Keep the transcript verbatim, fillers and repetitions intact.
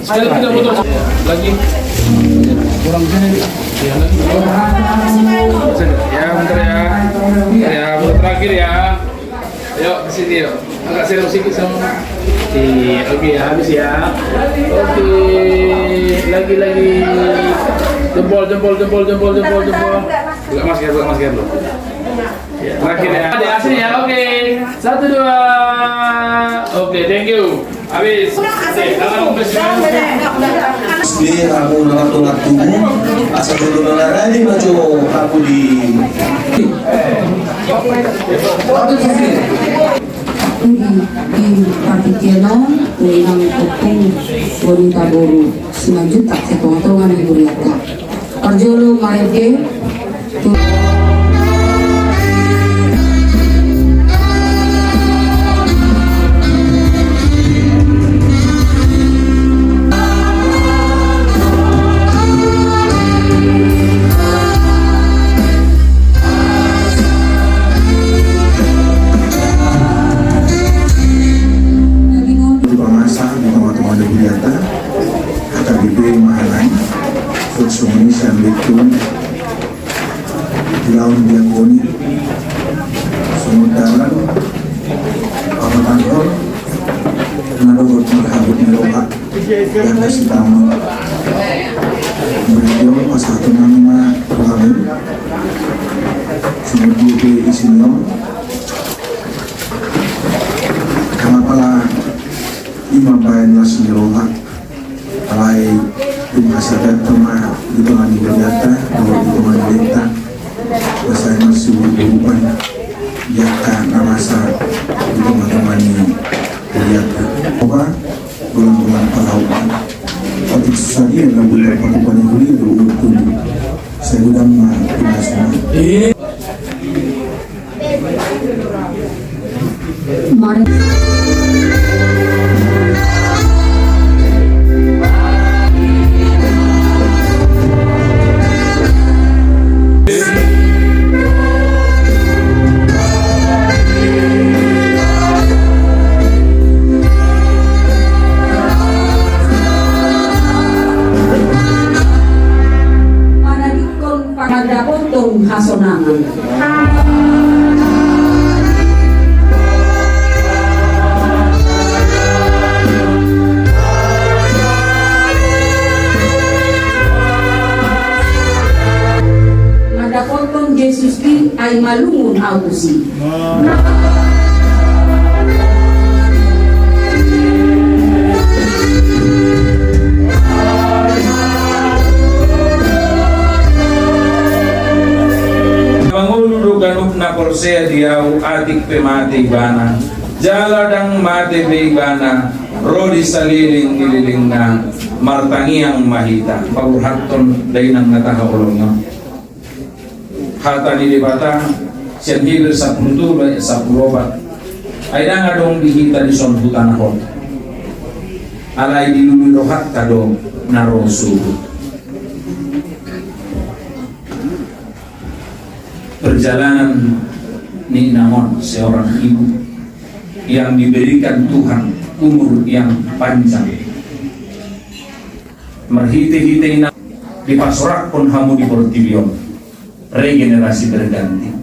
Sekali kita foto lagi. Kurang sini. Ya, lagi. Ya, bentar ya. Ya, foto terakhir ya. Yuk, ke sini yuk. Agak serong sedikit sama. Oke, oke, habis ya. Oke, lagi, lagi. Jempol, jempol, jempol, jempol, jempol, jempol. Buka masker, buka masker dulu. Ya, terakhir ya. Ada hasilnya, oke. Satu, dua. Oke, thank you. Habis. Oke, tangan kempes. Di aku nama tulang tubuh, asal dulu nang rani baco aku di. Di, di parti keno, di nang tepung, wanita boru, simanjuta, setonga-tonga ni guriata. Parjolo marende. Di pamasa di tengah-tengah di Budiata, H K B P Mahalang, Food Commission Lekun, Ilaon diakoni, songon dalan pamatangkon, na dohot marhabot ni roha, yang kasih tamu. Berion pasahaton nami ma rohamu, songon dia pe isi ni on. Karena pala ima baen las ni roha. Alai, dung hasada tama di tonga ni huriata, dohot di tonga ni denta, asa ima suhut urupan, di angka na masa di tonga-tonga ni huriata. Oba, golang-golang palauan. Otik susah dia, lagu dan pakupan yang huria, dohot tuli. Saya udah mah, pinasuna. Mari. Manadingkon Mandapothon hasonangan. Mandapothon Jesus i ai malungun au tusi. Mangolu do ganup na porsea di au, atik pe mate ibana, jala ndang mate be ibana, ro di saleleng ni lelengna, martangiang ma hita, paurhathon dainang na tahaholongi on. Hata ni Debata, sian Heber sampulu tolu ayat sampulu opat. Ai ndang adong di hita dison hutanahon. Alai dilului rohanta do na ro suhut. Perjalanan ni inang on seorang ibu yang diberikan Tuhan umur yang panjang. Marhite-hite inang dipasorakkon hamu di portibi on, regenerasi berganti.